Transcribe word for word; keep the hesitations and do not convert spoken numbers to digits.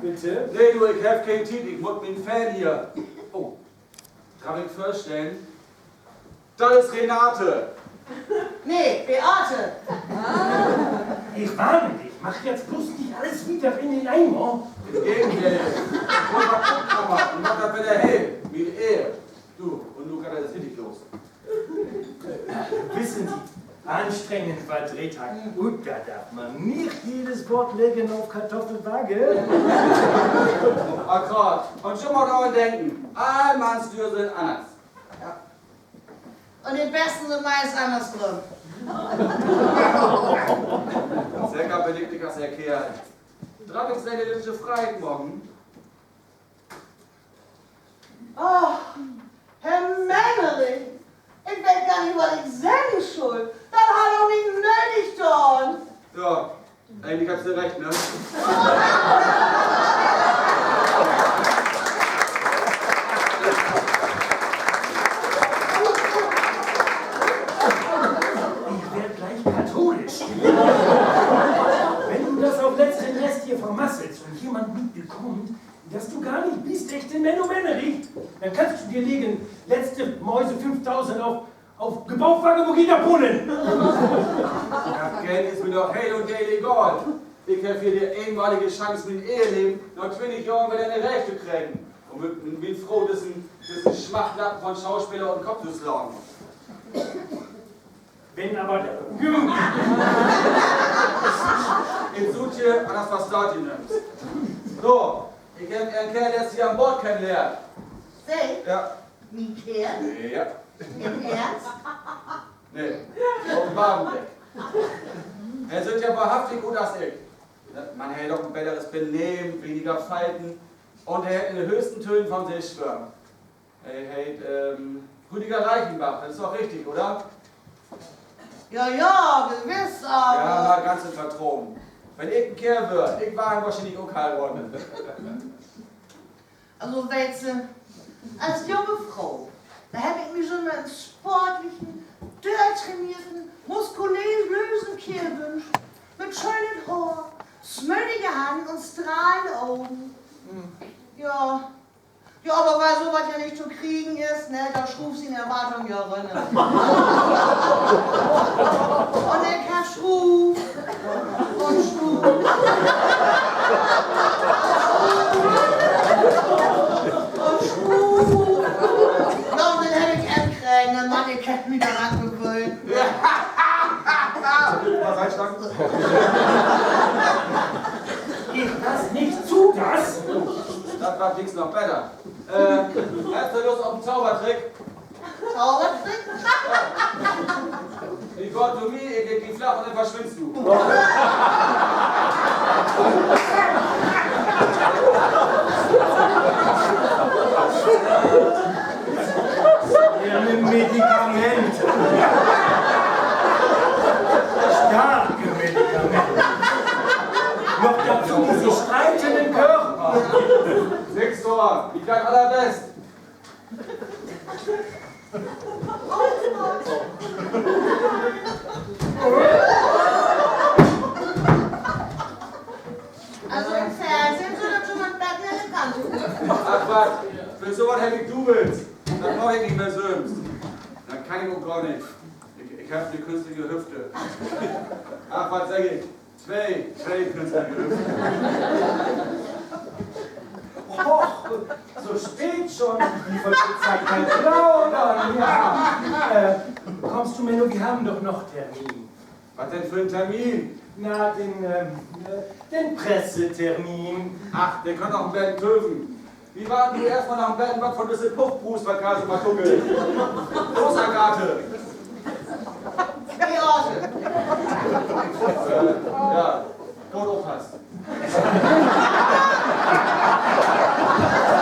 Bitte? Nee, du, ik heff keen Tiet, ik mutt mien Fan hier. Oh, draff ik vörstellen? Dat is Renate. Nee, Beate. Ich warne dich, mach jetzt bloß nicht alles wieder in den Eimer. Im Gegenteil. Ik hol mal Koks, Mama, un maak dat wedder heel. Mien Ehr. Du, un nu geiht dat richtig los. Wissen Sie, anstrengend war Drehtag. Un dor darf man nich jedes Woort leggen auf Kartoffelwaage. Akkraat. Un jümmer dran denken, all Mannsdöör sünd anners. Ja. Un de besten sünd meist annersrüm. Seker bün ik nich as Ehr Keerl. Draff ik Se de lüttje Freid maken? Ach, Herr Mennerich, ik weet gor nich, wat ik seggen schull. Dat harr doch nich nödig daan. Ja, egentlich hebbt Se recht, ne? Ich werd gleich katholisch. Wenn du das auf letzten Rest hier vermasselst und jemand mit dir kommt, dass du gar nicht bist, echte Menno Mennerich, dann kannst du dir legen, letzte Mäuse fünftausend auf, auf Gebrauchtwagenburg Hinterpolen. Dat Geld is mi doch heel un deel egal. Ik heff hier de eenmalige Chance, mien Eheleven na twintig Johren wedder in de Reeg to kriegen. Un mit, mit mien Fro düssen, düssen Smachtlappen von Schauspeler ut den Kopp to slagen. Wenn aber, ik suut hier, anners verstaht ji nüms. So, ik heff Ehren Keerl eerst hier an Boord kennenlehrt. Se? Ja. Mien Keerl? Ja. In'n Eernst? Nee, op Bavendeck. He süht ja wahrhaftig ut as ik. Man hett doch en beteres Benehmen, weniger Falten. Un he hett in de hööchsten Tönen von sik swungen. He heet, ähm, Rüdiger Reichenbach, dat is doch richtig, oder? Ja, ja, gewiss, aver... Ja, mal ganz in Vertroen. Wenn ik en Keerl wöör, ik warr em wohrschienlich ok heiraden. Also, weet Se, as junge Fro, dor heff ik mi jümmer en sportlichen, dörtraineerten, muskulösen Keerl wünscht, mit schönet Hoor, smödige Hannen un strahlende Ogen. Ja, ja, aver wiel so wat ja nich to kriegen is, ne, dor schruuvt sien Erwartung ja rünner. Un ik heff schruuvt un schruuvt un schruuvt. Ja, un denn heff ik em kregen, un Mann, ik heff mi doran gewöhnt. Mal Seitstangen. Geht das nicht zu, das? Dat warrt nix noch beter. Äh, hest du Lust op en Zaubertrick? Zaubertrick? He gaht to mi, ik legg di flach un denn verswinnst du. Ein Medikament. Starke Medikamente. Noch dazu diese streitenden Körper. Nix dor, ik kann allerbest. Also im Fernsehen süht dat schon mal en beten elegant ut. Ach wat, för so wat heff ik Doubles. Dat maak ik nich mehr sülvst. Dat kann ik ok gor nich. Ik, ik heff ne künstliche Hüfte. Ach, wat segg ik? Twee, twee künstliche Hüften. Och, so spät schon, wie vergeht die Zeit beim Plaudern, ja. Äh, kommst du, Menno, wir haben doch noch Termin. Wat denn för 'n Termin? Na, den, ähm, äh, den Pressetermin. Ach, de köönt noch en beten töven. Wi warrt nu eerstmal noch en beten wat von düsse Puffbruus, wat Karl so mal tuckelt. Los, Agathe! Beate! Äh, ja, goot oppasst.